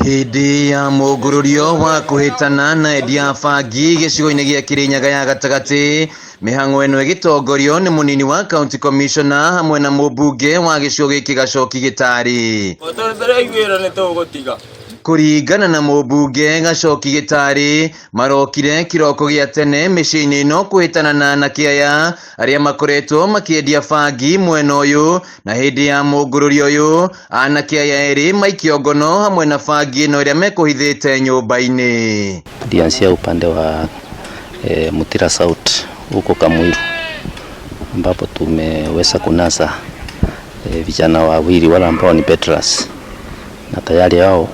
Hĩndĩ ya mũngũrũrio wa kũhĩtana na endia a bangi gĩcigo-inĩ gĩa Kĩrĩnyaga ya gatagatĩ, mĩhang'o ĩno ĩgĩtongorio nĩ mũnini wa county commissioner hamwe na mũmbunge wa gĩcigo gĩkĩ Gacoki Gĩtarĩ. Kũringana na mũmbunge Gacoki Gĩtarĩ, marokire kĩroko gĩa tene mĩciĩ-inĩ ĩno kũhĩtana na anake aya arĩa makoretwo makĩendia bangi mwena ũyũ, na hĩndĩ ya mũngũrũrio ũyũ anake aya erĩ maikio ngono hamwe na bangi ĩno ĩrĩa mekũhithĩte nyũmba-inĩ. Tulianzia upande wa Mutira South huko Kamwiru ambapo tumeweza kunasa vijana wawili wale ambao ni peddlers na tayari hao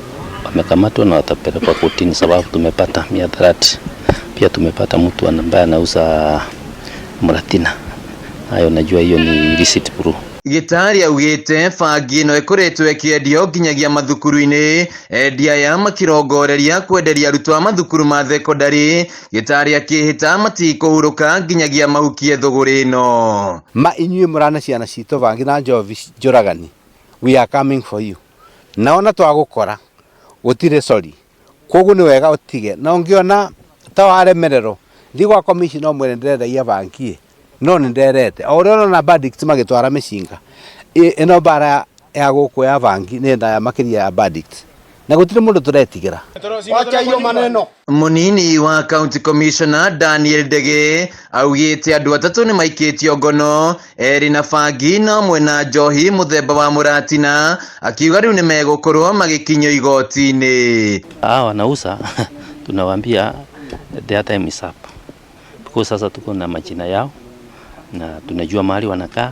wamekamatwa na watapelekwa kotini, sababu tumepata mihadarati. Pia tumepata mtu ambaye anauza muratina, hayo najua hiyo ni illicit brew. Gĩtarĩ augĩte bangi ĩno ĩkoretwo ĩkĩendio nginyagia mathukuru-inĩ, endia aya makĩrongoreria kwenderia arutwo a mathukuru ma thekondarĩ. Gĩtarĩ akĩhĩta matikũhurũka nginyagia mahukie thũgũrĩ ĩno. Ma inyuĩ mũrane ciana citũ bangi na njovi njũragani, we are coming for you. Na ona twagũkora gũtirĩ sorry, koguo nĩ wega ũtige, na ũngĩona ta waremererwo thiĩ gwa commissioner ũmwĩre ndĩrendagia bangi no nĩ nderete o ũrĩa ũrona bandits magĩtwara mĩcinga ĩno mbara ya gũkũ ya bangi nĩ ndaya makĩria ya bandits na gũtirĩ mũndũ tũretigĩra. Wacha hiyo maneno. Mũnini wa county commissioner Daniel Ndege augĩte andũ atatũ nĩ maikĩtio ngono, erĩ na bangi na ũmwe na njohi mũthemba wa mũratina, akiuga rĩu nĩ megũkorwo magĩkinyio igoti-inĩ. Hawa wanauza tunawaambia their time is up because sasa tuko na majina yao na tunajua mahali wanakaa.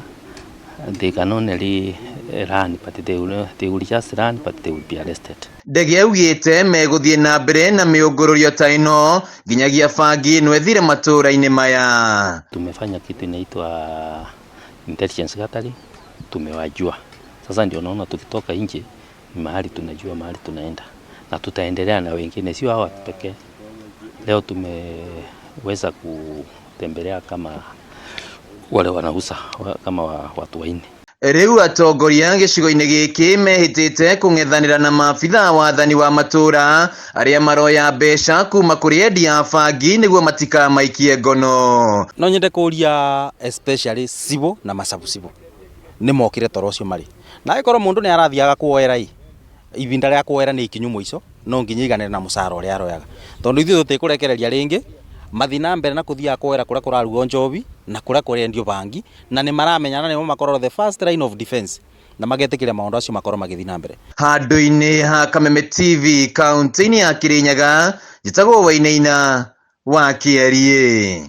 They can only run but they will just run but they will be arrested. Ndege augĩte megũthiĩ na mbere na mĩũngũrũrio ta ĩno nginyagia bangi ĩno ĩthire matũra-inĩ maya. Tumefanya kitu inaitwa intelligence gathering, tumewajua sasa, ndio naona tukitoka nje ni mahali tunajua mahali tunaenda, na tutaendelea na wengine, sio hawa pekee. Leo tumeweza kutembelea kama wale wanauza kama watu wanne. Rĩu atongoria gĩcigo-inĩ gĩkĩ mehĩtĩte kũng'ethanĩra na maabitha wathani wa matũra arĩa maroya mbeca kuma kũrĩ endia a bangi nĩguo matikamaikie ngono. No nyende kũria especially cibũ na macabu cibũ nĩ mokire toro ũcio marĩ na angĩkorwo mũndũ nĩ arathiaga kuoera ĩ ibinda rĩa kuoera nĩ ikinyu mũico, no nginya iganĩre na mũcara ũrĩa aroyaga, tondũ ithuĩ tũtikũrekereria rĩngĩ mathi na mbere na kũthiaga kuoera kũrĩa kũrarugwo njobi na kũrĩa kũrendio bangi, na nĩ maramenyana nĩmo makorwo the first line of defense na magetĩkĩria maũndũ acio makorwo magĩthiĩ na mbere. Handũ-inĩ ha Kameme TV kaunti-inĩ ya Kirinyaga, njĩtagwo Wainaina wa Kĩeriĩ.